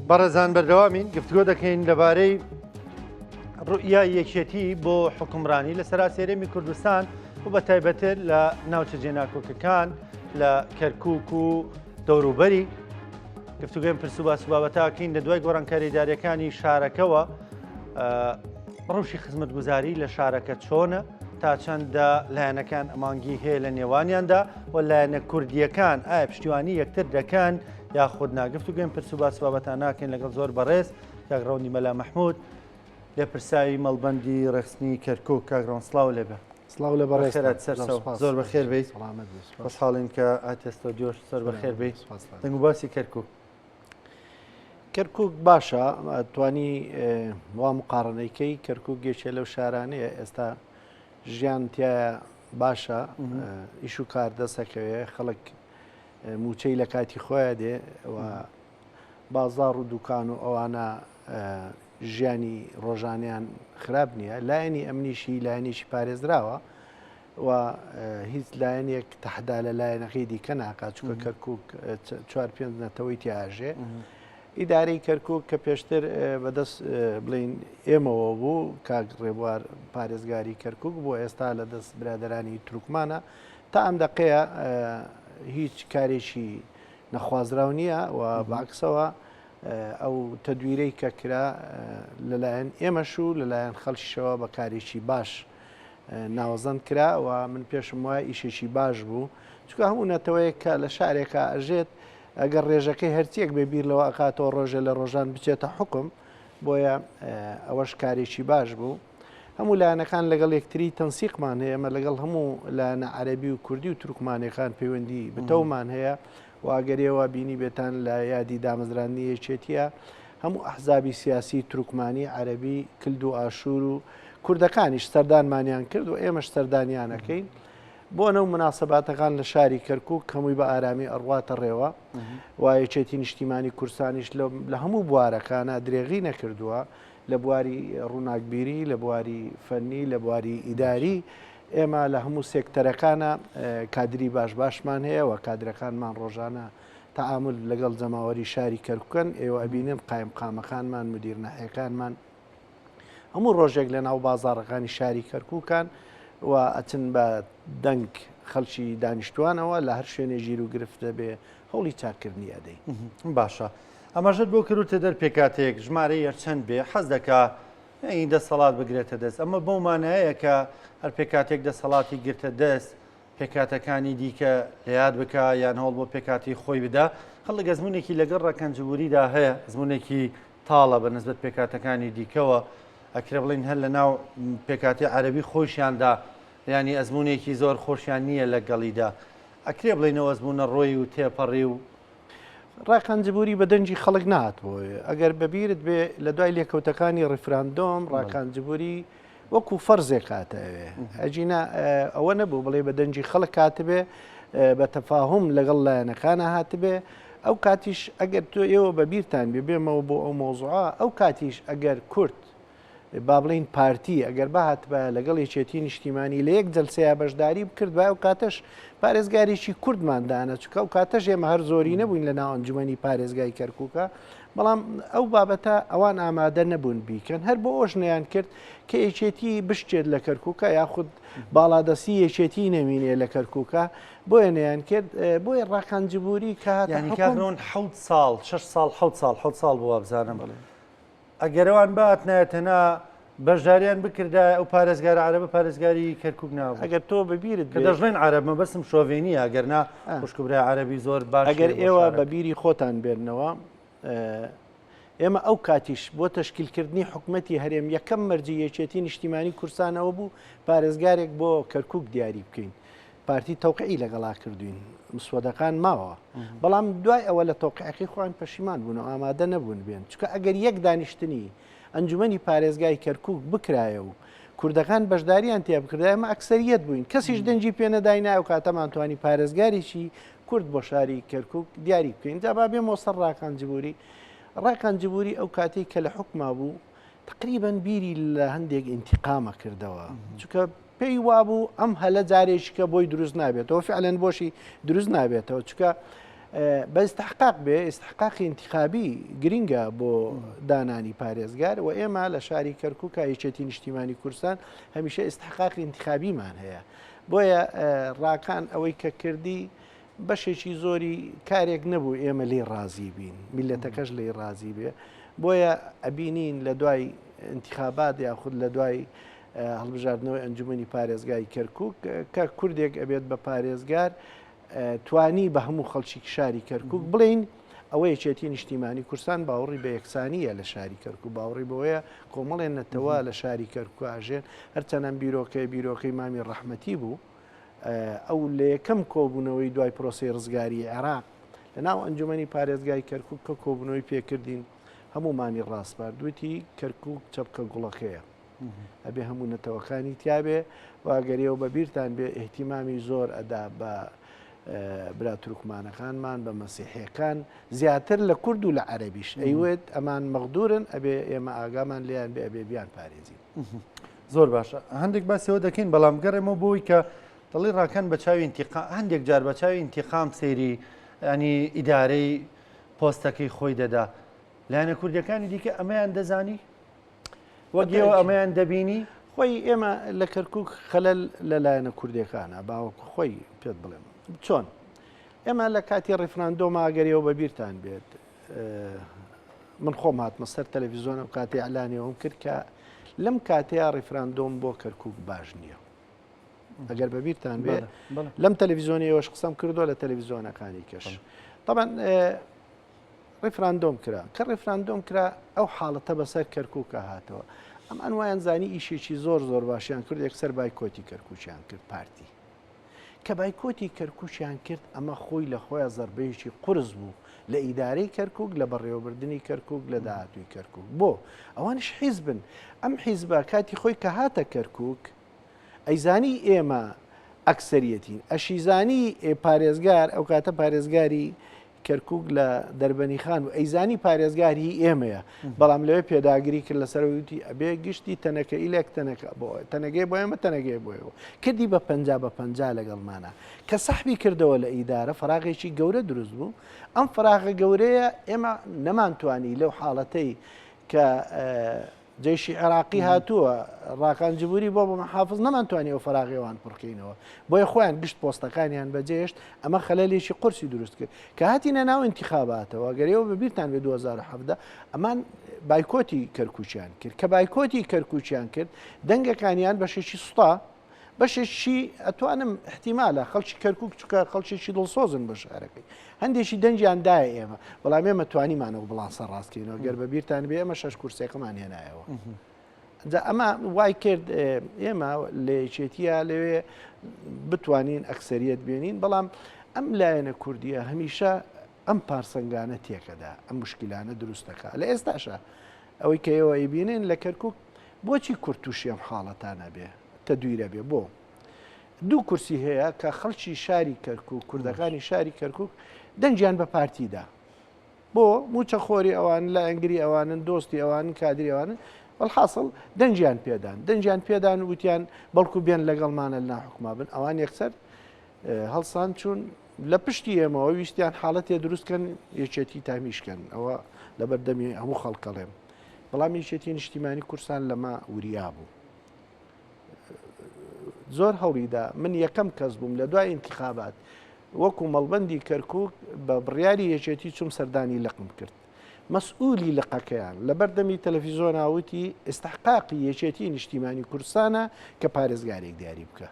بەڕێزان بەردەوامین گفتگۆ دەکەین لەبارەی ڕوئیای یەکێتی بۆ حکومڕانی لە سەراسێرەمی کوردستان و بە تایبەتر لە ناوچە جێناکۆکەکان لە کەرکک و دەوروبەری گفتوگەیم پرس و باس و بابەتاکەین لە دوای گۆڕانکاری داریەکانی شارەکەوە ڕەوشی خزمەتگوزاری لە شارەکە چۆنە تا چەندە لایەنەکان ئەمانگی هەیە لە نێوانیاندا و لایەنە کوردیەکان ئایا پشتیوانی یەکتر دەکەن یاخود ناگفت و گەم پرس و باس بابەتان ناکەین لەگەڵ زۆر بەڕێز کاک ڕەوەندی مەلا مەحمود لێپرساوی مەڵبەندی ڕێکخستنی کەرکک کاک ڕەوەند سڵاو لێبێ. سڵاو لە بەڕێز زۆر بەخێر بیت خۆشحاڵین کە هاتیە ستۆدیۆش زۆر بەخێر بیت دەنگ و باسی کەرکک. کەرکک باشە توانی وا مقاڕنەیکەی کەرکک یەکێ لەو شارانەیە ئێستا ژیان تایە باشە ئیش و کار دەسەکەوێ خەڵک موچەی لە کاتی خۆیان دێ و بازاڕ و دوکان و ئەوانە ژیانی ڕۆژانیان خراپ نییە لایەنی ئەمنیشی لایەنێکی پارێزراوە و هیچ لایەنێک تەحدا لە لایەنەکەی دیکە ناکات چونکە کەرکک چوار پێنج نەتەوەی تیاژێ ئیدارەی کەرکک کە پێشتر بەدەست بڵین ئێمەوە بوو کاک ڕێبوار پارێزگاری کەرکک بۆ ئێستا لە دەست برادرانی تورکمانە تا ئەم دەقەیە هیچ کارێکی نەخوازراو نییە و باکسەوە ئەو تەدویرەی کە کرا لەلایەن ئێمەش و لەلایەن خەڵکیشەوە بە کارێکی باش ناوزەند کرا و من پێشم وایە ئیشێکی باش بوو چونکە هەموو نەتەوەیەک کە لە شارێکا ئەژێت ئەگەر ڕێژەکەی هەرچیەک بێ بیر لەوە ئەکاتەوە ڕۆژێ لە ڕۆژان بچێتە حکم بۆیە ئەوەش کارێکی باش بوو هەموو لایەنەکان لەگەڵ یەکتری تەنسیقمان هەیە ئەمە لەگەڵ هەموو لایەنە عەربی و کوردی و تورکمانەکان پەیوەندی بتەومان هەیە و ئەگەر ئێوە بینیبێتان لە یادی دامەزراندنی یەکێتییە هەموو ئەحزابی سیاسی تورکمانی، عەرەبی، کلد و ئاشوور و کوردەکانیش سەردانمانیان کرد و ئێمەش سەردانیان ئەکەین. بۆنە و موناسەباتەکان لە شاری کەرکووک هەمووی بە ئارامی ئەڕواتە ڕێوە و یەکێتی نیشتیمانی کوردستانیش لە هەموو بوارەکانا درێغی نەکردووە لە بواری ڕووناکبیری، لە بواری فەنی، لە بواری ئیداری ئێمە لە هەموو سێکتەرەکانا کادری باش باشمان هەیە و کادرەکانمان ڕۆژانە تەعامول لەگەڵ جەماوەری شاری کەرکوکەن، ئێوە ئەبینن قایمقامەکانمان، مدیر ناحیەکانمان هەموو ڕۆژێک لە ناو بازاڕەکانی شاری کەرکوکان و ئەچن بە دەنگ خەڵکی دانیشتوانەوە لە هەر شوێنێ ژیر و گرفت دەبێ هەوڵی چاککردنی ئەدەین. باشە ئاماژەت بۆ کرد وتت دەر پێکهاتەیەک ژمارەی هەرچەند بێ حەز دەکا ی دەسەڵات بگرێتە دەست، ئەمە بەو مانایەیە کە هەر پێکهاتەیەک دەسەڵاتی گرتە دەست، پێکهاتەکانی دیکە لەیاد بکا یان هەوڵ بۆ پێکهاتەی خۆی بدا، خەڵک ئەزموونێکی لەگەڵ ڕەکەن جبووریدا هەیە، ئەزموونێکی تاڵە بە نسبەت پێکهاتەکانی دیکەوە، ئەکرێ بڵێین هەر لەناو پێکهاتەی عەرەبی خۆیشیاندا یانی ئەزموونێکی زۆر خۆشیان نییە لەگەڵیدا، ئەکرێ بڵێین ئەو ئەزموونە ڕۆی و تێپەڕی و ڕاکان جبوری بە دەنگی خەڵک نەهاتبۆیە. ئەگەر بەبیرت بێ لە دوای لێکەوتەکانی ڕیفراندۆم ڕاکان جبوری وەکو فەرزێک هاتە ئەوێ. ئەگینا ئەوە نەبوو بڵێ بە دەنگی خەڵک هاتبێ بە تەفاهوم لەگەڵ لایەنەکانە هاتبێ. ئەو کاتیش ئەگەر تۆ ئێوە بەبیرتان بێ بێمەوە بۆ ئەو مەوزوعە ئەو کاتیش ئەگەر کورد با بڵێین پارتی ئەگەر بهاتبایە لەگەڵ یەکێتی نیشتیمانی لە یەک جەلسەیا بەشداری بکردبایە ئەو کاتەش پارێزگارێکی کوردمان دانا چونکە ئەو کاتەش ئێمە هەر زۆری نەبووین لە ناو ئەنجومەنی پارێزگای کەرکووکە بەڵام ئەو بابەتە ئەوان ئامادە نەبوون بیکەن هەر بۆ ئەوش نەیان کرد کە یەکێتی بشکێت لە کەرکووکە یاخود باڵادەستی یەکێتی نەمینێ لە کەرکووکە بۆیە نەیان کرد بۆیە ڕاکان جبوری کە هاتە یانی کاک حوکم ڕۆن حەوت ساڵ شەش ساڵ حەوت ساڵ حەوت ساڵ بوو وابزانم ئەگەر ئەوان بهاتنایە تەنها بەشداریان بکردایە ئەو پارێزگارە عەرەبە پارێزگاری کەرکوک نابوو. ئەگەر تۆ بەبیرت کە دەشڵێن عەرەب مەبەستم شۆڤێنییە ئەگەر نا خوشک و برای عەرەبی زۆر باش ئەگەر ئێوە بە بیری خۆتان بێننەوە ئێمە ئەو کاتیش بۆ تەشکیلکردنی حکومەتی هەرێم یەکەم مەرجی یەکێتی نیشتیمانی کوردستانەوە بوو پارێزگارێک بۆ کەرکک دیاری بکەین. پارتی تەوقیعی لەگەڵا کردوین مسوەدەکان ماوە بەڵام دوای ئەوە لە تەوقیعەکەی خۆیان پەشیمان بوون و ئامادە نەبوون بێن چونکە ئەگەر یەک دانیشتنی ئەنجومەنی پارێزگای کەرکوک بکرایە و کوردەکان بەشداریان تیا بکردایە ئێمە ئەکسەریەت بووین کەسیش دەنگی پێ نەداینایە ئەو کاتەمان توانی پارێزگارێکی کورد بۆ شاری کەرکوک دیاری بکەین جا با بێمەوە سەر ڕاکان جبوری ڕاکان جبوری ئەو کاتەی کە لە حوکما بوو تقریبا بیری لە هەندێک ئینتیقامە کردەوە چونکە پێی وابوو ئەم هەلە جارێکیکە بۆی دروست نابێتەوە فعلەن بۆشی دروست نابێتەوە چونکە بە ئیستحقاق بێ، ئیستحقاقی ئینتیخابی گرینگە بۆ دانانی پارێزگار و ئێمە لە شاری کەرکووکا یەکێتی نیشتیمانی کوردستان هەمیشە ئیستحقاقی ئینتیخابیمان هەیە. بۆیە ڕاکان ئەوەی کە کردی بەشێکی زۆری کارێک نەبوو ئێمە لێی ڕازی بین، میللەتەکەش لێی ڕازی بێ. بۆیە ئەبینین لە دوای ئینتیخابات یاخود لە دوای هەڵبژاردنەوەی ئەنجومەنی پارێزگای کەرکووک کە کوردێک ئەبێت بە پارێزگار توانی بە هەموو خەڵکی شاری کەرکوک بڵێین ئەوە یەکێتی نیشتیمانی کوردستان باوەڕی بە یەکسانیە لە شاری کەرکوک باوەڕی بەوەیە کۆمەڵێ نەتەوە لە شاری کەرکوک ئاژێن هەرچەند ئەم بیرۆکەیە بیرۆکەی مامی ڕەحمەتی بوو ئەو لە یەکەم کۆبوونەوەی دوای پرۆسەی ڕزگاری عێراق لە ناو ئەنجومەنی پارێزگای کەرکوک کە کۆبوونەوەی پێکردین هەموومانی ڕاسپارد وتی کەرکوک چەپکە گوڵەکەیە. ئەبێ هەموو نەتەوەکانی تیابێ و ئەگەر ئێوە بە بیرتان بێ ئیهتیمامی زۆر ئەدا بە برا تورکمانەکانمان بە مەسیحیەکان زیاتر لە کورد و لە عەرەبیش ئەیوت ئەمان مەغدورن ئەبێ ئێمە ئاگامان لێیان بێ ئەبێ بیان پارێزین. زۆر باشە هەندێک باسەوە دەکەین بەڵام گەڕێمەوە بۆی کە دەڵی ڕاکان بە چاوی انتقام هەندێک جار بە چاوی انتقام سەیری ینی ئیدارەی پۆستەکەی خۆی دەدا لایەنە کوردەکانی دیکە ئەمەیان دەزانی؟ وەک ئێوە ئەمەیان دەبینی؟ خۆی ئێمە لە کەرکک خەلەل لە لایەنە کوردەکانە باوەکو خۆی پێت بڵێم چۆن ئێمە لە کاتی ڕیفراندۆما ئەگەر ئێوە بەبیرتان بێت من خۆم هاتمە سەر تەلەڤیزیۆن ئەو کاتی ئەلانیەوەم کرد کە لەم کاتەیە ڕیفراندۆم بۆ کەرکک باش نییە ئەگەر بەبیرتان بێ لەم تەلەڤیزیۆنی ئێوەش قسەم کردووە لە تەلەڤیزیۆنەکانی کەش طبعا ڕیفراندۆم کرا، کە ڕیفراندۆم کرا ئەو حاڵەتە بەسەر کەرکوکا هاتەوە، ئەمان وایان زانی ئیشێکی زۆر زۆر باشیان کرد یەکسەر بایکۆتی کەرکوکیان کرد پارتی کە بایکۆتی کەرکوکیان کرد ئەمە خۆی لە خۆیان زەربەیەکی قورس بوو لە ئیدارەی کەرکک لە بەڕێوەبردننی کەرکک لە داهاتووی کەرکک بۆ ئەوانش حیزبن ئەم حیزبە کاتی خۆی کە هاتە کەرکک ئەیزانی ئێمە ئەکسەریەتین ئەشیزانی پارێزگار ئەو کاتە پارێزگاری کەرکوک لە دەربەنیخان و ئەیزانی پارێزگار هی ئێمەیە بەڵام لەوێ پێداگری کرد لەسەر وتی ئەبێ گشتی تەنەکە ئیلێک تەنەکە بۆ تەنەگەی بۆ ئێمە تەنەگەی بۆیەوە کردی بە پەنجا بە پەنجا لەگەڵمانە کە سەحبی کردەوە لە ئیدارە فراغێکی گەورە دروست بوو ئەم فراغە گەورەیە ئێمە نەمانتوانی لەو حاڵەتەی کە جەیشی عێراقی هاتووە ڕاکان جبوری بۆ بە محافز نەمانتوانی ئەو فەراغێوان پڕکەینەوە بۆیە خۆیان گشت پۆستەکانیان بەجێهێشت ئەمە خەلەلێکی قورسی دروست کرد کە هاتینە ناو ئینتیخاباتەوە گەر ئێوە بەبیرتان بێ 2017 ئەمان بایکۆتی کەرکوکیان کرد کە بایکۆتی کەرکوکیان کرد دەنگەکانیان بەشێکی سوتا بەشێکی ئەتوانم احتیمالە خەڵکی کەرکک چکە خەڵکێکی دڵسۆزن بە شارەکەی هەندێکی دەنگیان دایە ئێمە بەڵام ئێمە توانیمانەوە بڵانسە ڕاستکەینەوە گەر بە بیرتان بێ ئێمە شەش کورسەکەمان هێنایەوە جا ئەمە وای کرد ئێمە لە یەکێتیە لەوێ بتوانین ئەکسەریەت بێنین بەڵام ئەم لایەنە کوردیە هەمیشە ئەم پارسەنگانە تێکەدا ئەم مشکلانە دروستەکە لە ئێستاشە ئەوەی کە ئێوە ئەیبینن لە کەرکک بۆچی کورد تووشی ئەم حاڵەتانە بێ تەدویرە بێ بۆ دوو کورسی هەیە کە خەڵکی شاری کەرکک کوردەکانی شاری کەرکک دەنگیان بە پارتیدا بۆ موچە خۆری ئەوان لایەنگری ئەوانن دۆستی ئەوانن کادری ئەوانن وەلحاسڵ دەنگیان پێدان دەنگیان پێدان وتیان بەڵکو بێن لەگەڵمانە لە حکوما بن ئەوان یەکسەر هەڵسان چوون لە پشتی ئێمەوە ویستیان حاڵەتێ دروست کەن یەکێتی تامیشکەن ئەوە لەبەر دەمی هەموو خەڵکەڵێم بەڵام یەکێتی نیشتیمانی کورسان لەمە وریا بوو زۆر هەوڵیدا من یەکەم کەس بووم لە دوای انتخابات وەکو مەڵبندی کەرکک بە بڕیاری یەکێتی چوم سەردانی لقم کرد مەسئولی لقەکەیان لەبەر دەمی تەلەفیزۆنا وتی ئیستحقاقی یەکێتی نیشتیمانی کوردستانە کە پارێزگارێک دیاری بکە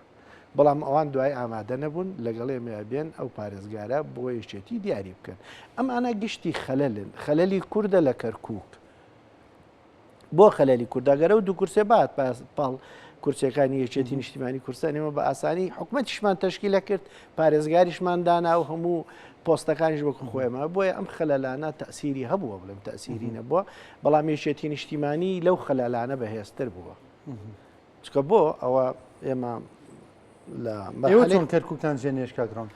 بەڵام ئەوان دوای ئامادە نەبوون لەگەڵ ئێمەیا بێن ئەو پارێزگارە بۆ یەکێتی دیاری بکەن. ئەمانە گشتی خەلەلن، خەلەلی کوردە لە کەرکووک. بۆ خەلەلی کوردە گەر ئەو دوو کورسێ بات پاڵ کورسیەکانی یەکێتی نیشتیمانی کوردستان ئێمە بە ئاسانی حکومەتیشمان تەشکیلە کرد پارێزگاریشمان دانا و هەموو پۆستەکانیش وەکو خۆیمە بۆیە ئەم خەلەلانە تەسیری هەبووە بڵێم تەسیری نەبووە بەڵام یەکێتی نیشتیمانی لەو خەلالانە بەهێزتر بووە. چکە بۆ ئەوە ئێمە لە ئێوە چۆن کەرکوکتان جێنێش کاک ڕەنگ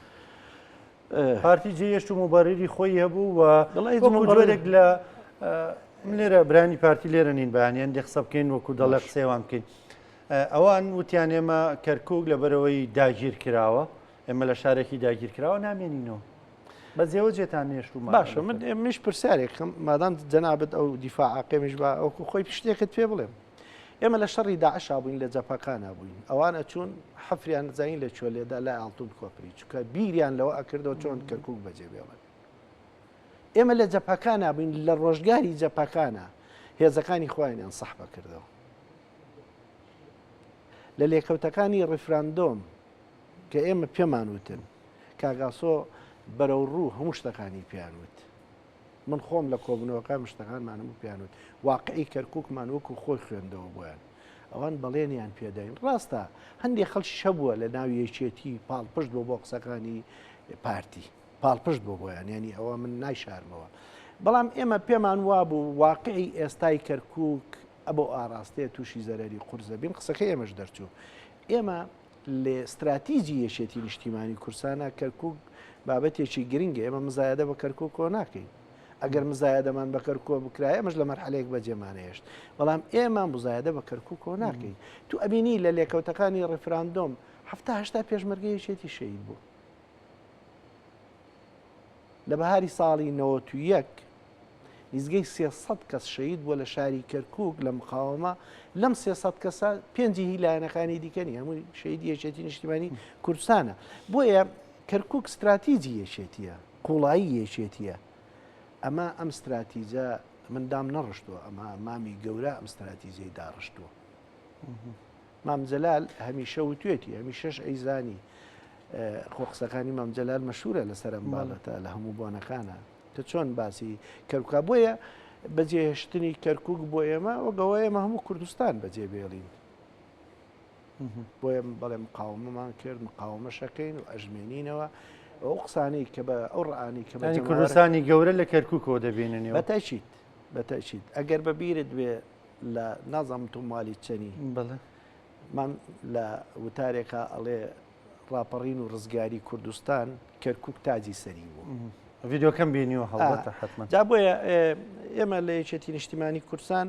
پارتی جێهێشت و موبەریری خۆی هەبوو و وەکو جۆرێک لە لێرە برانی پارتی لێرە نین بەیانی هەندێک قسە بکەین وەکو دەڵێ قسەیوان بکەین ئەوان وتیان ئێمە کەرکک لەبەرەوەی داگیر کراوە ئێمە لە شارێکی داگیر کراوە نامێنینەوە. بەس ئێوە جێتان نێشت و باشە من منیش پرسیارێکم مادام جەنابت ئەو دیفاعەکەمیش بە ئەوکو خۆی شتێکت پێ بڵێم ئێمە لە شەڕی داعشا بووین لە جەپەکانە بووین ئەوان ئەچوون حەفریان زانین لە کوێ لێدا لای ئاڵتون کۆپری چونکە بیریان لەوە ئەکردەوە چۆن کەرکک بەجێ بێڵن ئێمە لە جەپەکانە بووین لە ڕۆژگاری جەپەکانە هێزەکانی خۆیانیان سەحبە کردەوە لە لێکەوتەکانی ڕیفراندۆم کە ئێمە پێمان وتن کاک ئاسۆ بەرەو ڕوو هەموو شتەکانی پێیان وت من خۆم لە کۆبنەوەکان شتەکانمان هەموو پێیان وت واقعی کەرککمان وەکو خۆی خوێندەوە بۆیان ئەوان بەڵێنیان پێداین ڕاستە هەندێک خەڵکی هەبووە لە ناو یەکێتی پاڵپشت بۆ بۆ قسەکانی پارتی پاڵپشت بۆ بۆیان ینی ئەوە من نایشارمەوە بەڵام ئێمە پێمان وابوو واقعی ئێستای کەرکک ئەبۆ ئاراستەیە تووشی زەرەری قورزە بین قسەکە ئێمەش دەرچوو ئێمە لە ستراتیجی یەکێتی نیشتیمانی کوردستانە کەرکوک بابەتێکی گرنگە ئێمە مزایەدە بە کەرکوک کۆ ناکەین ئەگەر مزایەدەمان بە کەرکوک بکرایە ئەمەش لە مەرحەلەیەک بەجێمانەیەشت بەڵام ئێمە مزایەدە بە کەرکوک کۆ ناکەین تو ئەبینی لە لێکەوتەکانی ڕیفراندۆم 70 هەشتا پێشمەرگە یەکێتی شەهید بوو لە بەهاری ساڵی 91 نیزگەی 300 کەس شەهید بووە لە شاری کەرکوک لە مقاومە لەم 300 کەسە پێنجی هی لایەنەکانی دیکە نیە هەمووی شەهیدی یەکێتی نیشتیمانی کوردستانە بۆیە کەرکوک ستراتیجی یەکێتیە قوڵایی یەکێتیە ئەمە ئەم ستراتیجە من دام نەڕشتووە ئەمە مامی گەورە ئەم ستراتیجەی داڕشتووە مام جەلال هەمیشە وتوێتی هەمیشەش ئەیزانی خۆ قسەکانی مام جەلال مەشهورە لەسەر ئەم بابەتە لە هەموو بۆنەکانە کە چۆن باسی کەرکوکا بۆیە بەجێهێشتنی کەرکک بۆ ئێمە وەگەوە ئێمە هەموو کوردستان بەجێ بێڵین بۆیە بەڵێ مقاومەمان کرد مقاومەشەکەین و ئەژمێنینەوە ئەو قسانەی کە بە ئەو ڕانی کە بە کوردستانی گەورە لە کەرککەوە دەبینن بەتەچیت بەتەچیت ئەگەر بەبیرت بێ لە نازانم تۆ مالی چەنی بەڵێ من لە وتارێکا ئەڵێ ڕاپەڕین و ڕزگاری کوردستان کەرکک تاجی سەری بوو. ڤیدیۆکەم بینیوە هەڵبەتە حەتمەن. جا بۆیە ئێمە لە یەکێتی نیشتیمانی کوردستان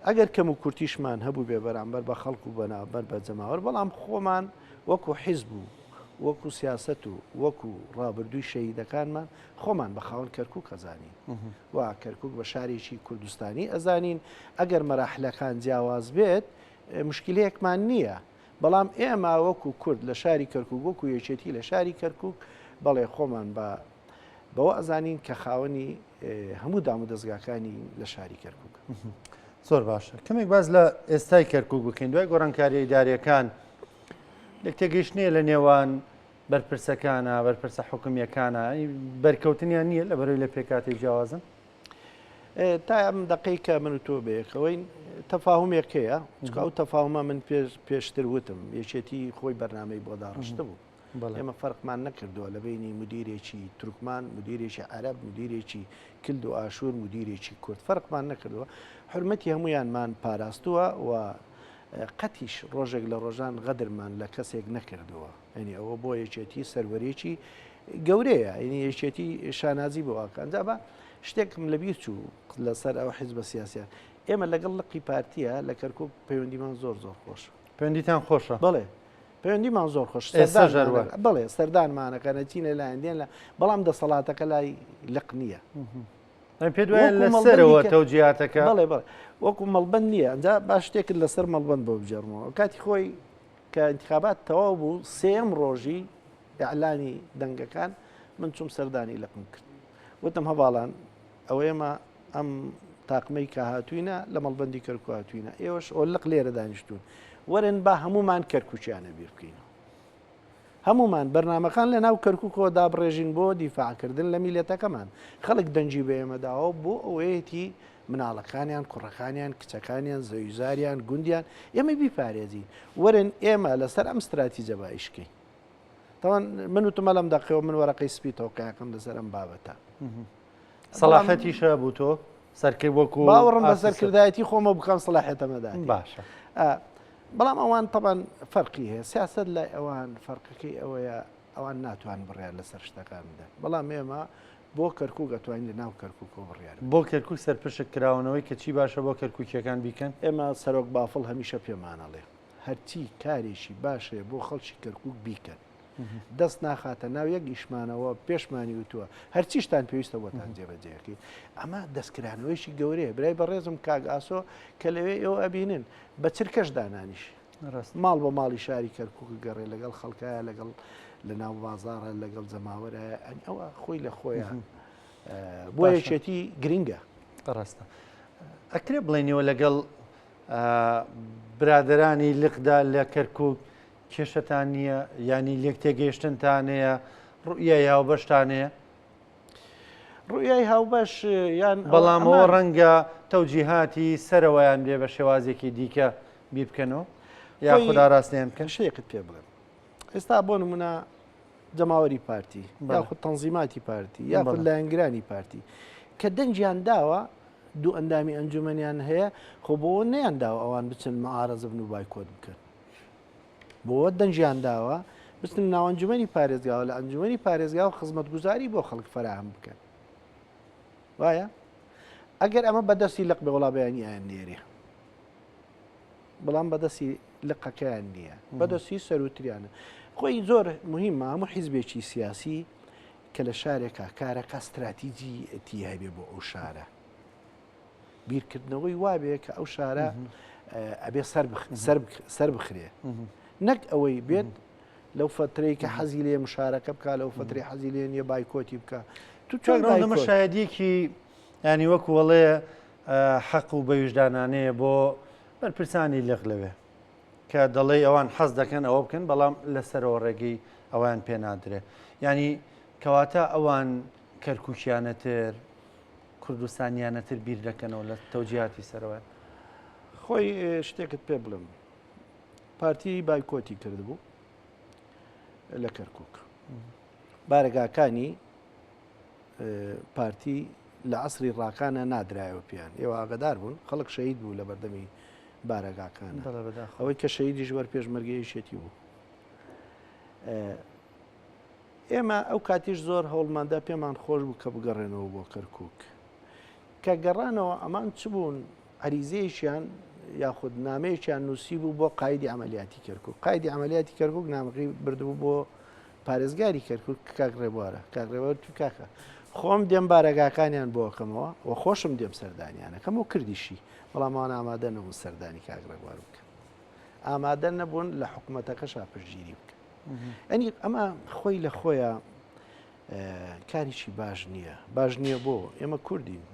ئەگەر کەم و کورتیشمان هەبوو بێ بەرامبەر بە خەڵک و بەنابەر بە جەماوەر بەڵام خۆمان وەکو حیزب و وەکو سیاست و وەکو ڕابردووی شەهیدەکانمان خۆمان بە خاوەن کەرکک ئەزانین و کەرکک بە شارێکی کوردستانی ئەزانین ئەگەر مەراحلەکان جیاواز بێت مشکلەیەکمان نییە بەڵام ئێمە وەکو کورد لە شاری کەرکوک وەکو یەکێتی لە شاری کەرکوک بەڵێ خۆمان بە بەوە ئەزانین کە خاوەنی هەموو دام و دەستگاکانی لە شاری کەرکوک. زۆر باشە کەمێک باز لە ئێستای کەرکوک بکەین دوای گۆڕانکاریە ئیداریەکان لێک تێگەیشتنەیە لە نێوان بەرپرسەکانە بەرپرسە حکومیەکانە بەرکەوتنیان نییە لە بەرەوەی لە پێکاتی جیاوازن تا ئەم دەقەی کە من و تۆ بەیەکەوەین تەفاهمێک هەیە چونکە ئەو تەفاهمە من پێشتر وتم یەکێتی خۆی بەرنامەی بۆ داڕشتە بوو ئێمە فەرقمان نەکردووە لە بینی مدیرێکی تورکمان مدیرێکی عەرەب مدیرێکی کلد و ئاشوور مدیرێکی کورد فەرقمان نەکردووە حرمەتی هەمویانمان پاراستووە و قەتیش ڕۆژێک لە ڕۆژان غەدرمان لە کەسێک نەکردووە یعنی ئەوە بۆ یەکێتی سەروەرێکی گەورەیە یعنی یەکێتی شانازی بۆ ئاکان جا بە شتێکم لەبیر چوو لەسەر ئەو حیزبە سیاسیە ئێمە لەگەڵ لقی پارتیە لە کەرکک پەیوەندیمان زۆر زۆر خۆش پەیوەندیتان خۆشە بەڵێ پەیوەندیمان زۆر خۆش بەڵێ سەردانمانەکە نەچینە لایەن دێن لە بەڵام دەسەڵاتەکە لای لق نییە پێ دوایە لەسەرەوە تەوجیاتەکە بەڵێ بەڵێ وەکو مەڵبند نییە ئەجا با شتێکت لەسەر مەڵبند بۆ بجێڕمەوە کاتی خۆی کە ئینتخابات تەواو بوو سێیەم ڕۆژی ئیعلانی دەنگەکان من چوم سەردانی لقم کرد وتم هەواڵان ئەوە ئێمە ئەم تاقمەی کە هاتوینە لە مەڵبندی کەرکو هاتوینە ئێوەش ئەو لق لێرە دانیشتون وەرن با هەمومان کەرکوچیانە بیر بکەینەوە هەمومان بەرنمەکان لە ناو کەرککەوە دابڕێژین بۆ دیفاعکردن لە میلەتەکەمان خەڵک دەنگی بە ئێمە داوە بۆ ئەوەیەتی مناڵەکانیان، کوڕەکانیان، کچەکانیان، زەویوزاریان، گوندیان، ئێمە بیپارێزین. وەرن ئێمە لەسەر ئەم ستراتیجە با ئیش کەین. تاوان من وتمە لەم دەقەوە من وەرەقەی سپی تەوقیعەکەم لەسەر ئەم بابەتە. سەڵاحەتیشە بوو تۆ سەرکرد وەکو باوەڕم بە سەرکردایەتی خۆمە بکەم سەڵاحێتەمەدا باشە. بەڵام ئەوان تەبان فەرقی هەیە سیاست لای ئەوان فەرقەکەی ئەوەیە ئەوان ناتوان بڕیار لەسەر شتەکان بدەن بەڵام ئێمە بۆ کەرکوک ئەتوانین لە ناو کەرکوکەوە بڕیار بدەین. بۆ کەرکوک سەرپشک کراونەوەی کە چی باشە بۆ کەرکوکیەکان بیکەن؟ ئێمە سەرۆک بافڵ هەمیشە پێمان ئەڵێ هەرچی کارێکی باش هەیە بۆ خەڵکی کەرکوک بیکەن. دەست ناخاتە ناو یەک ئیشمانەوە پێشمانی وتووە هەرچیشتان پێویستە بۆتان جێبەجێەکەین ئەمە دەستکرانەوەیشی گەورەیە برای بەڕێزم کاک ئاسۆ کە لەوێ ئێوە ئەبینن بە چرکەش دانانیش ماڵ بە ماڵی شاری کەرکک گەڕێ لەگەڵ خەڵکایە لەگەڵ لە ناو بازارە لەگەڵ جەماوەرە ئەوە خۆی لە خۆیان بۆ یەکێتی گرنگە. ڕاستە ئەکرێ بڵێنەوە لەگەڵ برادرانی لقدا لە کەرکک کێشەتان نییە ینی لێک تێگەیشتنتان هەیە ڕوئیای هاوبەشتان هەیە؟ ڕوئیای هاوبەش یان بەڵام ئەوە ڕەنگە تەوجیهاتی سەرەوەیان بێ بە شێوازێکی دیکە بیر بکەنەوە یا خدا ڕاستیان بکەن. شتێکت پێ بڵێم ئێستا بۆ نمونە جەماوەری پارتی یاخود تەنزیماتی پارتی یاخود لایەنگرانی پارتی کە دەنگیان داوە دوو ئەندامی ئەنجومەنیان هەیە خۆ بۆ نیان داوە ئەوان بچن معارەزە بن و بایکۆت بکەن بۆ دەنگیان داوە بچن ناو ئەنجومەنی پارێزگاوە لە ئەنجومەنی پارێزگا و خزمەتگوزاری بۆ خەڵک فراهەم بکەن وایە ئەگەر ئەمە بەدەستی لق بێ وڵا بەیانی ئایان نێرێ بەڵام بەدەستی لقەکەیان نییە بەدەستی سەروتریانە خۆی زۆر مهمە هەموو حیزبێکی سیاسی کە لە شارێکا کارەکە استراتیجی تی هەبێ بۆ ئەو شارە بیرکردنەوەی وابێ کە ئەو شارە ئەبێ سەر بخرێ نەک ئەوەی بێت لەو فترەی کە حەزی لێ مشارەکە بک لەو فتری حەزی لێ نیە بایکۆتی بکە تو چۆن نەمە شایدیەکی ینی وەکو وەڵێ حەق و بەویژدانانەیە بۆ بەرپرسانی لق لەوێ کە دەڵێی ئەوان حەز دەکەن ئەوە بکەن بەڵام لەسەرەوە ڕێگەی ئەویان پێ نادرێ ینی کەواتە ئەوان کەرکوکیانەتر کوردستانیانەتر بیر دەکەنەوە لە تەوجیهاتی سەرەوە. خۆی شتێکت پێ بڵێم پارتی بایکۆتی کردبوو لە کەرکک بارەگاکانی پارتی لە عەسری ڕاکانە نادرایەوە پێیان ئێوە ئاگادار بوون خەڵک شەهید بوو لە بەردەمی بارەگاکان ئەوەی کە شەهیدیش وەر پێشمەرگە یەکێتی بوو ئێمە ئەو کاتیش زۆر هەوڵماندا پێمان خۆش بوو کە بگەڕێنەوە بۆ کەرکک کە گەڕانەوە ئەمان چ بوون عەریزەیەکیان یاخود نامەیەکیان نووسی بوو بۆ قایدی عملیاتی کەرکک قایدی عملیاتی کەرکک نامەکەی بردبوو بۆ پارێزگاری کەرکک کاک ڕێبوارە کاک ڕێبوار تو کاکە خۆم دێم بارەگاکانیان بۆ ئەکەمەوە و خۆشم دێم سەردانیانەکەم و کردیشی بەڵام ئەوان ئامادە نەبوون سەردانی کاک ڕێبوار بکەن ئامادە نەبوون لە حکوومەتەکەشا پشتگیری بکەن ئەنی ئەمە خۆی لە خۆیان کاریی باش نییە باش نییە بۆ ئێمە کوردین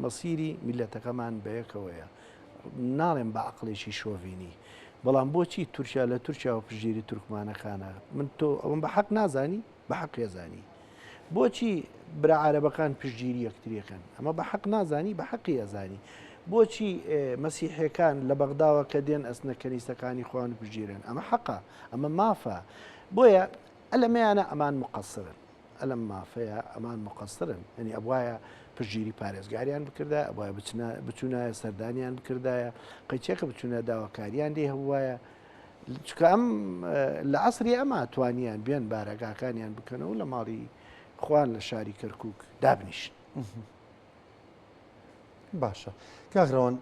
مەسیری میللەتەکەمان بەیەکەوەیە ناڵێم بە عەقڵێکی شۆڤینی بەڵام بۆچی تورکیا لە تورکیاوە پشتگیری تورکمانەکانە من تۆ ئەوم بە حەق نازانی بە حەق ێزانی بۆچی برا عربەکان پشتگیری یەکتریەکەن ئەمە بە حەق نازانی بە حەقی ئەزانی بۆچی مەسیحەکان لە بەغداوە کە دێن ئەسنە کەنیسەکانی خۆیان پشتگیرن ئەمە حەقە ئەمە مافە بۆیە ئەلەمەیانە ئەمان مقصرن ئەلەم مافەیە ئەمان مقصرن یعنی ئەبوایە پشتگیری پارێزگاریان بکردایە ئەبوایە بچنە بچونایە سەردانیان بکردایە قەیچێکە بچونە داواکاریان لێ هەبوایە چکە ئەم لە عسری ئەمە توانیان بێن بارەگاکانیان بکەنەوە لە ماڵی خوان لە شاری کەرکک دابنیشن. باشە کاک ڕەوەند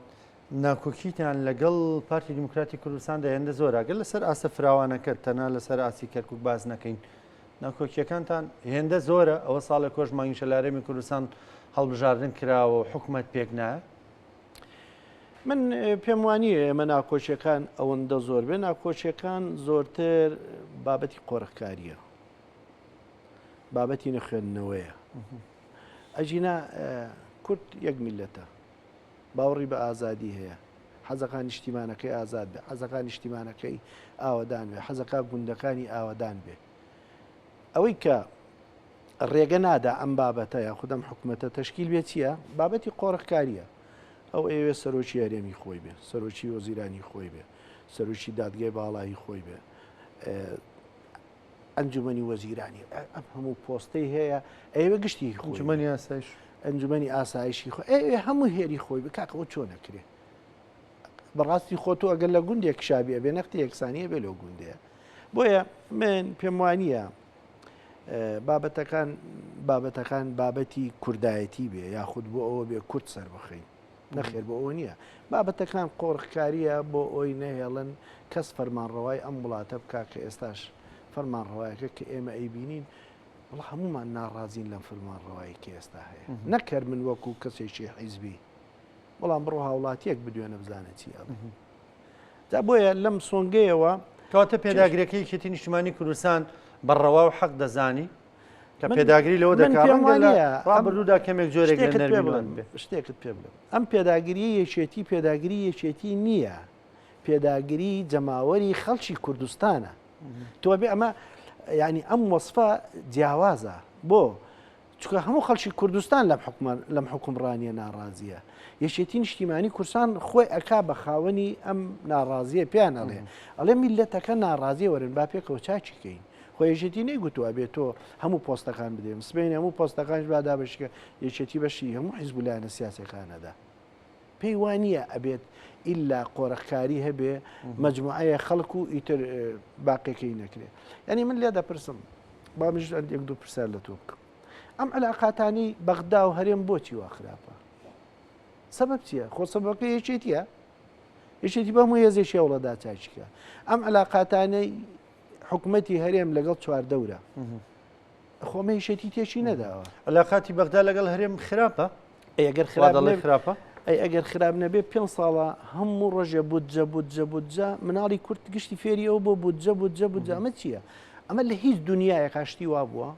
ناکۆکیتان لەگەڵ پارتی دیموکراتی کوردستاندا هێندە زۆرە گەر لەسەر ئاستە فراوانەکە تەنها لەسەر ئاستی کەرکک باس نەکەین ناکۆکیەکانتان هێندە زۆرە ئەوە ساڵێک کۆش مانگیشە لە هەرێمی کوردستان هەڵبژاردن کراوە و حکومەت پێک نایە؟ من پێم وانییە ئێمە ناکۆکیەکان ئەوەندە زۆر بێ ناکۆکیەکان زۆرتر بابەتی قۆرخکاریە بابەتی نەخوێندنەوەیە ئەگینا کورد یەک میلەتە باوەڕی بە ئازادی هەیە حەزەکا نیشتیمانەکەی ئازاد بێ حەزەکا نیشتیمانەکەی ئاوەدان بێ حەزەکا گوندەکانی ئاوەدان بێ ئەوەی کە ڕێگە نادا ئەم بابەتە یا خودم حکوومەتە تشکیل بێ چییە بابەتی قۆرخکاریە ئەو ئەوێ سەرۆکی هەرێمی خۆی بێ سەرۆکی وەزیرانی خۆی بێ سەرۆکی دادگای باڵایی خۆی بێ ئەنجومەنی وەزیرانی ئەم هەموو پۆستەی هەیە ئەوێ گشتی خۆی ئەنجومەنی ئاسایش ئەنجومەنی ئاسایشی خۆ ئەوێ هەموو هێری خۆی بکاکەەوە چۆن نەکرێ بەڕاستی خۆ تۆ ئەگەر لە گوندێک شابی ئەبێ نەختی یەکسانیە بێ لەو گوندەیە بۆیە من پێم وانە بابەتەکان بابەتەکان بابەتی کوردایەتی بێ یاخود بۆ ئەوە بێ کورد سەر بخین نەخێر بۆ ئەوە نییە بابەتەکان قۆرخکاریە بۆ ئەوی نەهێڵن کەس فەرمانڕەوای ئەم وڵاتە بکا کە ئێستاش. فەرمانڕەوایەکە کە ئێمە ئەیبینین وەڵا هەموومان ناڕازین لەم فەرمانڕەوایی کە ئێستا هەیە نەک هەر من وەکو کەسێکی حیزبی بەڵام بڕۆ هاوڵاتیەک بدوێنە بزانە چی ئەڵێ جا بۆیە لەم سۆنگەیەوە کەواتە پێداگرەکەی یەکێتی نیشتمانی کوردستان بە ڕەوا و حەق دەزانی کە پێداگری لەوە دەکات ڕەنگە لە ڕابردوودا کەمێک جۆرێک لە نەرمی نواند بێ. شتێکت پێ بڵێم ئەم پێداگریە یەکێتی پێداگری یەکێتی نییە پێداگری جەماوەری خەڵکی کوردستانە تۆ بێ ئەمە ینی ئەم وەصفە جیاوازە بۆ چونکە هەموو خەڵکی کوردستان لەم حکومە لەم حوکمڕانیە ناڕازیە. یەکێتی نیشتیمانی کوردستان خۆی ئەکا بە خاوەنی ئەم ناڕازیە پێیان ئەڵێ ئەڵێ میللەتەکە ناڕازیە وەرن با پێکەوە چاکی کەین. خۆ یەکێتی نەیگوتووە ئەبێ تۆ هەموو پۆستەکان بدەیم سبەینێ هەموو پۆستەکانیش با دابەشی کە یەکێتی بەشی هەموو حیزب و لایەنە سیاسیەکان ئەدا. پێی وا نییە ئەبێت ئیلا قۆرخکاری هەبێ مەجموعەیە خەڵک و ئیتر باقیەکەی نەکرێ. یعنی من لێ دەپرسم با منیش یەک دوو پرسیار لە تۆ بکەم ئەم علاقاتانی بەغدا و هەرێم بۆچی وا خراپە؟ سەبەب چییە؟ خۆ سەبەبەکە یەکێتیە یەکێتی بە هەموو هێزێکی هەوڵەدا چاکیکە ئەم علاقاتانەی حکومەتی هەرێم لەگەڵ چواردەورە خۆ ئەمە یەکێتی تێکی نەداوە. علاقاتی بەغدا لەگەڵ هەرێم خراپە؟ ئەی ئەگەر خراپ نەبێ خراپە؟ ئەی ئەگەر خراپ نەبێ پێ ساڵە هەموو ڕۆژێ بودجە بودجە بودجە مناڵی کورد گشتی فێری ئەو بۆ بودجە بودجە بودجە ئەمە چییە؟ ئەمە لە هیچ دنیایەک شتی وا بووە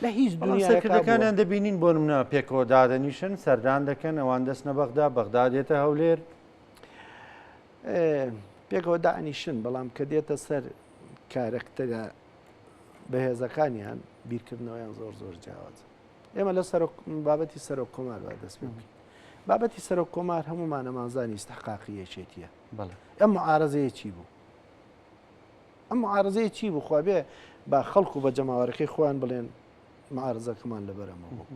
لە هیچ دنیاکانیان دەبینین بۆ منە پێکەوە دادەنیشن سەردان دەکەن ئەوان دەستنە بەغدا بەغدا دێتە هەولێر پێکەوە دانیشن بەڵام کە دێتە سەر کارەکتەرە بەهێزەکانیان بیرکردنەوەیان زۆر زۆر جیاوازە ئێمە لە سەرۆک بابەتی سەرۆک کۆمار با دەست پێ بکەین بابەتی سەرۆک کۆمار هەموومان ئەمانزانی ئیستحقاقی یەکێتیە بەڵێ ئەم معارەزەیە چی بوو ئەم معارەزەیە چی بوو خوا بێ با خەڵک و بە جەماوەرەکەی خۆیان بڵێن معارەزەکەمان لەبەرەمە بوو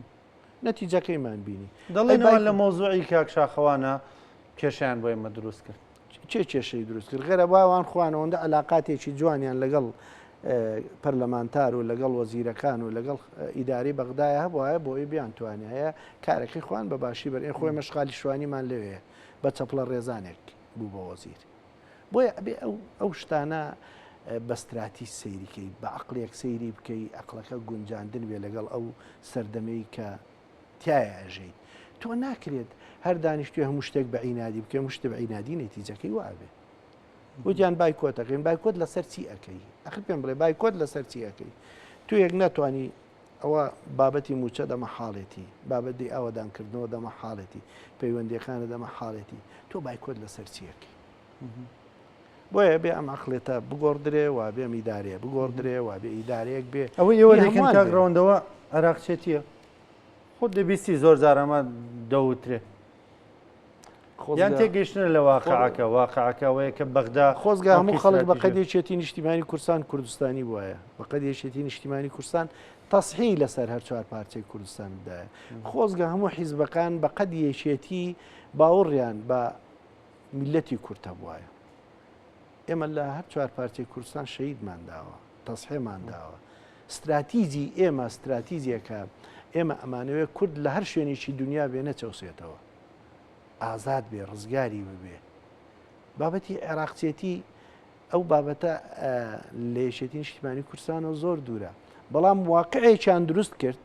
نەتیجەکەیمان بینی دەڵێن ئەوان لە مەوزوعی کاک شاخەوانە کێشەیان بۆ ئێمە دروست کرد. کێ کێشەی دروست کرد؟ غەرە باوان خۆیان ئەوەندە عەلاقاتێکی جوانیان لەگەڵ پەرلەمانتار و لەگەڵ وەزیرەکان و لەگەڵ ئیدارەی بەغدایە هەبوایە بۆ ئەوەی بیانتوانیایە کارەکەی خۆیان بە باشی بەرن. ئێ خۆ ئێمە شغالی شوانیمان لەوێ بە چەپڵە ڕێزانێک بوو بە وەزیر. بۆیە ئەبێ ئەو ئەو شتانە بە ستراتیج سەیری کەی، بە عەقڵێک سەیری بکەی، عەقڵەکە گونجاندن بێ لەگەڵ ئەو سەردەمەی کە تیایا ئەژێیت. تۆ ناکرێت هەر دانیشتوی هەموو شتێک بە عینادی بکەی، هەموو شتێ بە عینادی نەتیجەکەی وا ئەبێ. وتیان بایکۆت ئەکەین، بایکۆت لەسەر چی ئەکەی؟ ئەخر پێم بڵێ بایکۆت لەسەر چی ئەکەی؟ تۆ یەک ناتوانی ئەوە بابەتی مووچە دەمە حاڵێتی، بابەتی ئاوەدانکردنەوە دەمە حاڵێتی، پەیوەندیەکانە دەمە حاڵێتی، تۆ بایکۆت لەسەر چی ئەکەی؟ بۆیە بێ ئەم عەقڵێتە بگۆڕدرێ و بێ ئەم ئیدارەیە بگۆڕدرێ و بێ ئیدارەیەک بێ ئەوەی ئێوە دەیکەن کاک ڕەوەندەوە عێراقچێتییە؟ خۆت دەبیستی زۆر جار ئەمە دەوترێ. یان تێگەیشتنە لە واقعەکە واقعەکە ئەوەیە کە بەغدا خۆزگە هەموو خەڵک بە قەد یەکێتی نیشتیمانی کوردستان کوردستانی بوایە بە قەد یەکێتی نیشتیمانی کوردستان تەسحی لەسەر هەر چوار پارچەی کوردستان بدایە خۆزگە هەموو حیزبەکان بە قەد یەکێتی باوەڕیان بە میللەتی کورد هەبوایە. ئێمە لە هەر چوار پارچەی کوردستان شەهیدمان داوە، تەزحێمان داوە. ستراتیجی ئێمە ستراتیجێکە ئێمە ئەمانەوێ کورد لە هەر شوێنێکی دنیا بێ نەچەوسێتەوە، ئازاد بێ، ڕزگاری ببێ. بابەتی عێراقچێتی ئەو بابەتە لە یەکێتی نیشتیمانی کوردستانەوە زۆر دوورە، بەڵام واقعێکیان دروست کرد،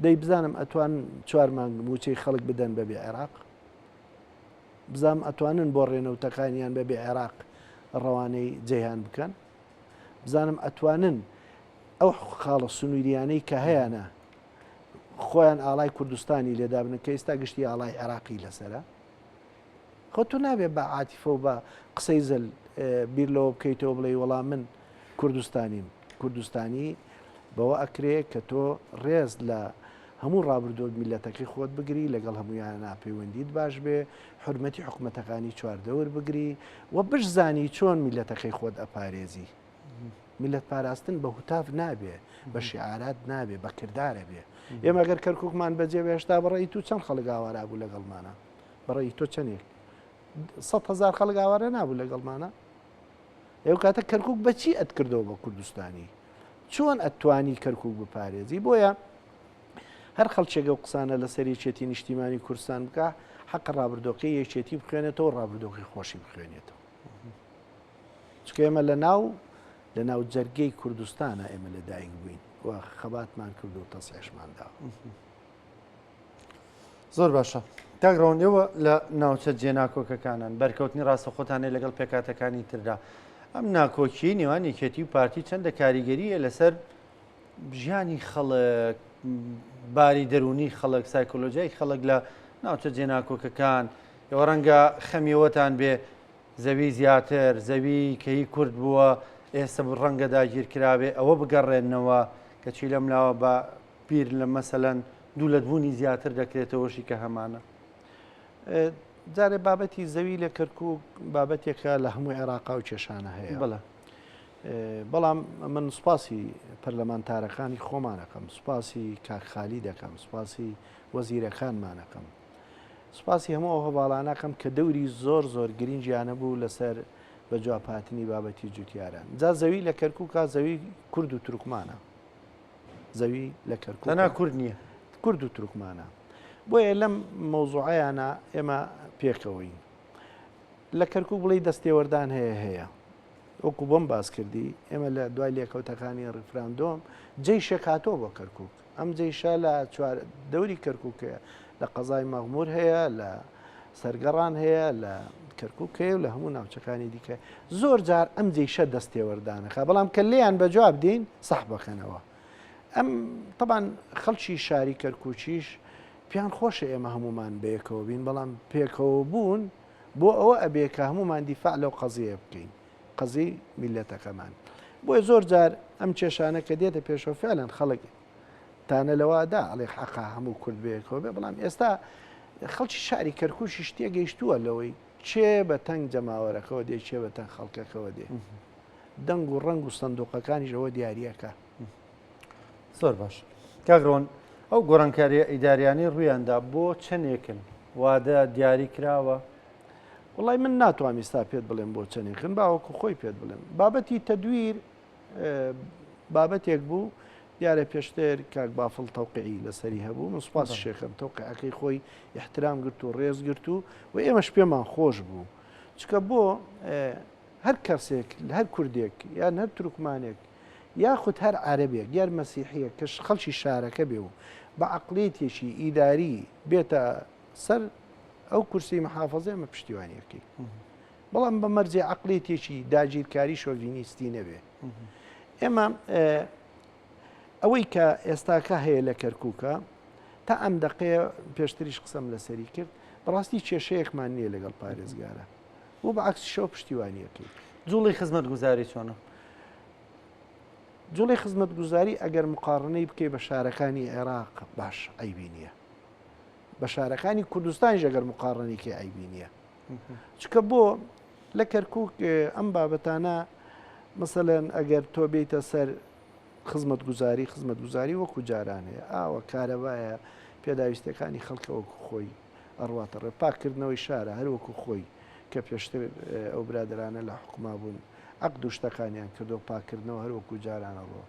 دەی بزانم ئەتوان چوار مانگ مووچەی خەڵک بدەن بەبێ عێراق؟ بزانم ئەتوانن بۆ ڕێنەوتەکانیان بە بێ عێراق ڕەوانەی جەیهان بکەن؟ بزانم ئەتوانن ئەو خاڵە سنووریانەی کە هەیانە خۆیان ئاڵای کوردستانی لێدابنن کە ئێستا گشتی ئاڵای عێراقی لەسەرە؟ خۆ تۆ نابێ بە عاتیفە و بە قسەی زل بیر لەوە بکەیتەوە بڵێی وەڵا من کوردستانیم. کوردستانی بەوە ئەکرێ کە تۆ ڕێز لە هەموو ڕابردووە میللەتەکەی خۆت بگری، لەگەڵ هەموویانا پەیوەندیت باش بێ، حورمەتی حکومەتەکانی چواردەور بگری و بشزانی چۆن میللەتەکەی خۆت ئەپارێزی. میللەت پاراستن بە هوتاف نابێ، بە شیعارات نابێ، بە کردارە بێ. ئێمە گەر کەرکووکمان بەجێ بێشتا بە ڕەئی تو چەند خەڵک ئاوارا بوو لەگەڵمانا؟ بە ڕەئی تۆ چەندێک؟ 100,000 خەڵک ئاوارە نابوو لەگەڵمانا؟ ئەو کاتە کەرکوک بە چی ئەتکردەوە بە کوردستانی؟ چۆن ئەتوانی کەرکوک بپارێزی؟ بۆیە هەر خەڵکێک ئەو قسانە لەسەر یەکێتی نیشتیمانی کوردستان بکا حەقە ڕابردۆکەی یەکێتی بخوێنێتەوە ڕابردۆکەی خۆشی بخوێنێتەوە. چونکە ئێمە لە ناو لە ناو جەرگەی کوردستانە ئێمە لە دایک بووین و خەباتمان کرد و تەسعشمان داوە. زۆر باشە کاک ڕەوەند ئێوە لە ناوچە جێناکۆکەکانن بەرکەوتنی ڕاستەخۆتانەیە لەگەڵ پێکاتەکانی تردا ئەم ناکۆکی نێوان یەکێتی و پارتی چەندە کاریگەریە لەسەر ژیانی خەڵک باری دەرونی خەڵک سایکۆلۆژیای خەڵک لە ناوچە جێناکۆکەکان ئێوە ڕەنگە خەمیەوەتان بێ زەوی زیاتر زەوی کەی کورد بووە ئێستا ڕەنگە داگیر کرابێ ئەوە بگەڕێنەوە کەچی لەم لاوە بە بیر لە مەسەلەن دوولەتبوونی زیاتر دەکرێتەوەشی کە هەمانە. جارێ بابەتی زەوی لە کەرکک بابەتێکە لە هەموو عێراقا و کێشانە هەیە بەڵێ. بەڵام من سوپاسی پەرلەمانتارەکانی خۆمانەکەم سوپاسی کاک خالی دەکەم سوپاسی وەزیرەکانمانەکەم سوپاسی هەموو ئەو هەواڵانەکەم کە دەوری زۆر زۆر گرنگیانە بوو لەسەر بە جوابهاتنی بابەتی جوتیاران جا زەوی لە کەرکووکە زەوی کورد و تورکمانە زەوی لە کەرکوک تەنها کورد نییە کورد و تورکمانە بۆیە لەم مەوزوعیانە ئێمە پێکەوەین لە کەرکک بڵی دەستێوەردان هەیە هەیە وەکو بۆم باس کردی ئێمە لە دوای لێکەوتەکانی ڕیفراندۆم جەیشێک هاتۆ بۆ کەرکک ئەم جەیشە لە چوار دەوری کەرکک هەیە لە قەزای مەغمور هەیە لە سەرگەڕان هەیە لە کەرکک هەیە و لە هەموو ناوچەکانی دیکە زۆر جار ئەم جەیشە دەستێوەردانەکە بەڵام کە لێیان بە جواب دێین سەح بکەنەوە ئەم طبعا خەڵکی شاری کەرکوچیش پێیان خۆشە ئێمە هەمومان بەیەکەوە بین بەڵام پێکەوە بوون بۆ ئەوە ئەبێ کە هەمومان دیفاع لەو قەزیە بکەین قەزی میلەتەکەمان بۆیە زۆر جار ئەم کێشانە کە دێتە پێشەوە فعلەن خەڵک تانە لەوەدا ئەڵێ حەقە هەموو کورد بەیەکەوە بێ بەڵام ئێستا خەڵکی شاری کەرکوشیش تێگەیشتووە لەوەی کێ بە تەنگ جەماوەرەکەوە دێ کێ بە تەنگ خەڵکەکەوە دێ دەنگ و ڕەنگ و سندوقەکانیش ئەوە دیاریەکە. زۆر باش کاک ڕۆن ئەو گۆڕانکاریە ئیداریانەی ڕوویاندا بۆ چەندێکن وادە دیاری کراوە؟ وڵی من ناتوانم ئێستا پێت بڵێم بۆ چەندێکن باوەکو خۆی پێت بڵێم بابەتی تەدویر بابەتێک بوو دیارە پێشتر کاک بافڵ تەوقعی لەسەری هەبوو من سوپاس شێخم تەوقعەکەی خۆی احترام گرت و ڕێز گرت و و ئێمەش پێمان خۆش بوو چکە بۆ هەر کەسێک هەر کوردێک یان هەر تورکمانێک یاخود هەر عەرەبێک یار مەسیحیەک کە خەڵکی شارەکە بێ و بە عقلیتێکی ئیداری بێتە سەر ئەو کورسی محافظە ئەمە پشتیوانیەکەی بەڵام بە مەرجێ عەقڵیەتێکی داگیرکاری شۆڤینیستی نەبێ. ئێمە ئەوەی کە ئێستاکە هەیە لە کەرکووکە تا ئەم دەقەیە پێشتریش قسەم لەسەری کرد بەڕاستی کێشەیەکمان نییە لەگەڵ پارێزگارە و بە عکسیشەوە پشتیوانیەکەی. جوڵی خزمەتگوزاری چۆنە؟ جوڵی خزمەتگوزاری ئەگەر مقاڕنەی بکەی بە شارەکانی عێراق باش عیبی نییە بە شارەکانی کوردستانیش ئەگەر مقاڕنەی کەی عیبی نییە چکە بۆ لە کەرکک ئەم بابەتانە مەسەلەن ئەگەر تۆ بیتە سەر خزمەتگوزاری خزمەتگوزاری وەکو جاران هەیە ئاوە کارەبایە پێداویستەکانی خەڵکە وەکو خۆی ئەڕواتە ڕێ پاکردنەوەی شارە هەر وەکو خۆی کە پێشتر ئەو برادرانە لە حکوما بوون عقد و شتەکانیان کردو پاکردنەوە هەر وەکو جارانە ڕۆ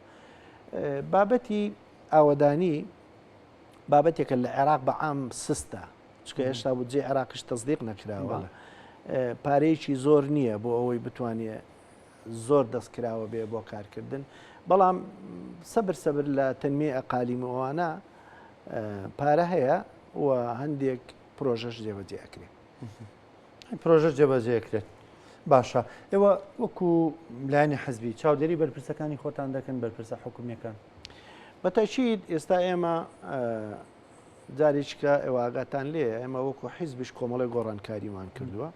بابەتی ئاوەدانی بابەتێکە لە عێراق بە عام سستە چونکە هێشتا بودجەی عێراقیش تەسدیق نەکراوە پارەیەکی زۆر نییە بۆ ئەوەی بتوانێت زۆر دەستکراوە بێ بۆ کارکردن بەڵام سەبر سەبر لە تەنمیە ئەقالیم و ئەوانە پارە هەیە و هەندێک پرۆژەش جێبەجێ ئەکرێت پرۆژە جێبەجێ کرێت باشە ئێوە وەکو لایەنی حزبی چاودێری بەرپرسەکانی خۆتان دەکەن بەرپرسە حکومیەکان بەتەکید ئێستا ئێمە جارێکیکە ئێوە ئاگاتان لێیە ئێمە وەکو حیزبیش کۆمەڵی گۆڕانکاریمان کردووە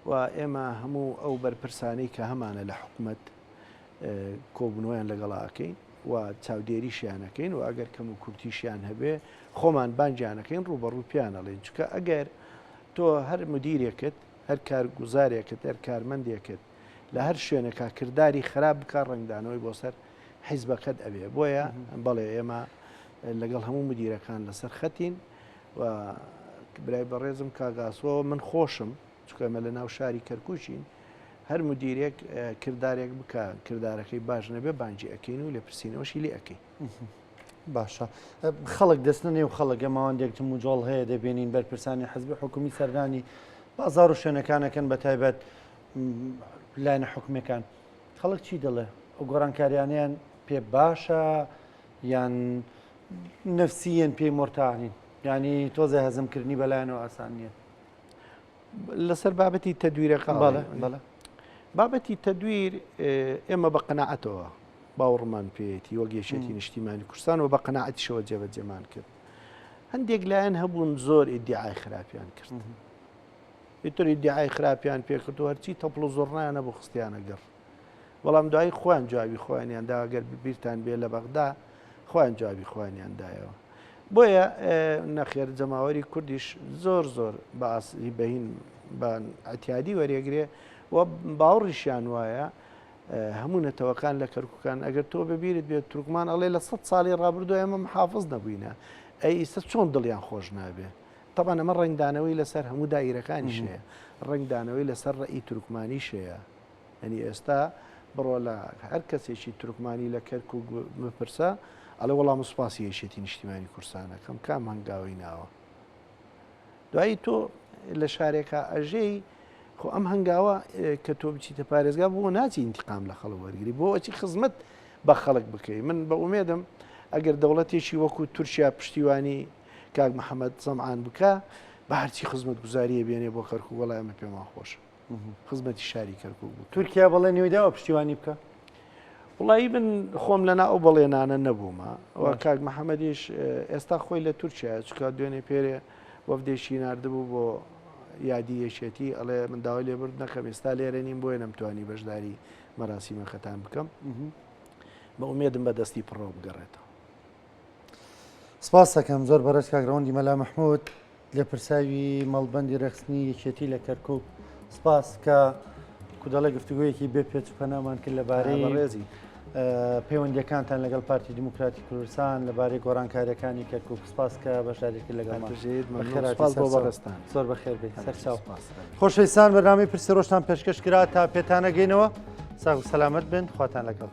و ئێمە هەموو ئەو بەرپرسانەی کە هەمانە لە حکومەت کۆبوونەوەیان لەگەڵا ئەکەین و چاودێریشیان ئەکەین و ئەگەر کەم و کورتیشیان هەبێ خۆمان بانگیان ئەکەین ڕووبەڕوو پێیان ئەڵێین چونکە ئەگەر تۆ هەر مدیرێکت هەر کارگوزارێکت هەر کارمەندێکت لە هەر شوێنێکا کرداری خراپ بکا ڕەنگدانەوەی بۆ سەر حیزبەکەت ئەبێ بۆیە بەڵێ ئێمە لەگەڵ هەموو مدیرەکان لەسەر خەتین و برای بەڕێزم کاگاسۆ من خۆشم چونکە ئێمە لە ناو شاری کەرکوچین هەر مدیرێک کردارێک بکە کردارەکەی باش نەبێ بانگی ئەەکەین و لێپرسینەوەشی لێ ئەەکەین. باشە خەڵک دەستنە نێو خەڵک ئەماوەندێک جموجۆڵ هەیە دەبینین بەرپرسانی حزبی حکومی سەردانی بازار و شوێنەکانەکەن بە تایبەت لایەنە حکومیەکان خەڵک چی دەڵێ؟ ئەو گۆڕانکاریانیان پێ باشە یان نفسیەن پێی مۆرتاحنین یانی تۆزێ هەزمکردنی بەلایەنەوە ئاسان نییە. لەسەر بابەتی تەدویرەکە بەڵێ بابەتی تەدویر ئێمە بە قەناعەتەوە باوەڕمان پێیەتی وەک یەکێتی نیشتیمانی کوردستان و بە قەناعەتیشەوە جێبەجێمان کرد هەندێک لایەن هەبوون زۆر ئیدعای خراپیان کرد ئیتر ئیدعای خراپیان پێکرد و هەرچی تەپڵ و زۆرنایان نەبوو خستیانە گەڕ بەڵام دوایی خۆیان جوابی خۆیانیان دا گەر بیرتان بێ لە بەغدا خۆیان جوابی خۆیانیان دایەوە بۆیە نەخێر جەماوەری کوردیش زۆر زۆر بە ئاسی بەهین بە ئەتیادی وەرێگرێ و باوەڕیشیان وایە هەموو نەتەوەکان لە کەرکوکان ئەگەر تۆ بەبیرت بێت تورکمان ئەڵێ لە سە ساڵی ڕابردوو ئێمە محافظ نەبووینە ئەی ئیستا چۆن دڵیان خۆش نابێ تەبعەن ئەمە ڕەنگدانەوەی لەسەر هەموو دایرەکانیش هەیە ڕەنگدانەوەی لەسەر ڕەئی تورکمانیش هەیە یانی ئێستا بڕۆ لە هەر کەسێکی تورکمانی لە کەرکوک بپرسە ئەڵێ وەڵا من سوپاسی یەکێتی نیشتیمانی کوردستانەکەم کام هەنگاوی ناوە دوایی تۆ لە شارێکا ئەژێی خۆ ئەم هەنگاوە کە تۆ بچیتە پارێزگا بۆ ناچی ئینتقام لە خەڵک وەرگری بۆ ئەچی خزمەت بە خەڵک بکەی من بە ئومێدم ئەگەر دەوڵەتێکی وەکو تورکیا پشتیوانی کاک محەممەد زەمعان بکە بە هەرچی خزمەت گوزاریە بێنێ بۆ کەرکوک وەڵای ئەمە پێمان خۆشە خزمەتی شاری کەرکوک بکە. تورکیا بەڵێنی ئەوی داوە پشتیوانی بکا؟ وڵی من خۆم لەنا ئەو بەڵێنانە نەبوومە و کاک محەممەدیش ئێستا خۆی لە تورکیا چکە دوێنێ پێرێ وەفدێکی نردبوو بۆ یادی یەکێتی ئەڵێ من داوای لێبرد نەکەم ئێستا لێرە نیم بۆیە نەمتوانی بەشداری مەراسیمەکەتان بکەم بە ئومێدم بە دەستی پڕەوە بگەڕێتەوە. سپاس دەکەم زۆر بەڕێز کاک ڕەوەندی مەلا مەحمود لێپرساوی مەڵبەندی ڕێکخستنی یەکێتی لە کەرکک سپاس کە کودەڵێ گفتوگویەکی بێ پێچ و پەنامان کرد لەبارەی بەڕێزی پەیوەندیەکانتان لەگەڵ پارتی دیموکراتی کوردستان لەبارەی گۆڕانکاریەکانی کەرکک سپاس کە بەشداری کرد لەگەڵمان بەڕێزتان زۆر بەخێر بێت سەرچاو خۆشەویستان بەرنامەی پرسی ڕۆژتان پێشکەش کرا تا پێتانەگەینەوە ساغ و سەلامەت بن خواتان لەگەڵ.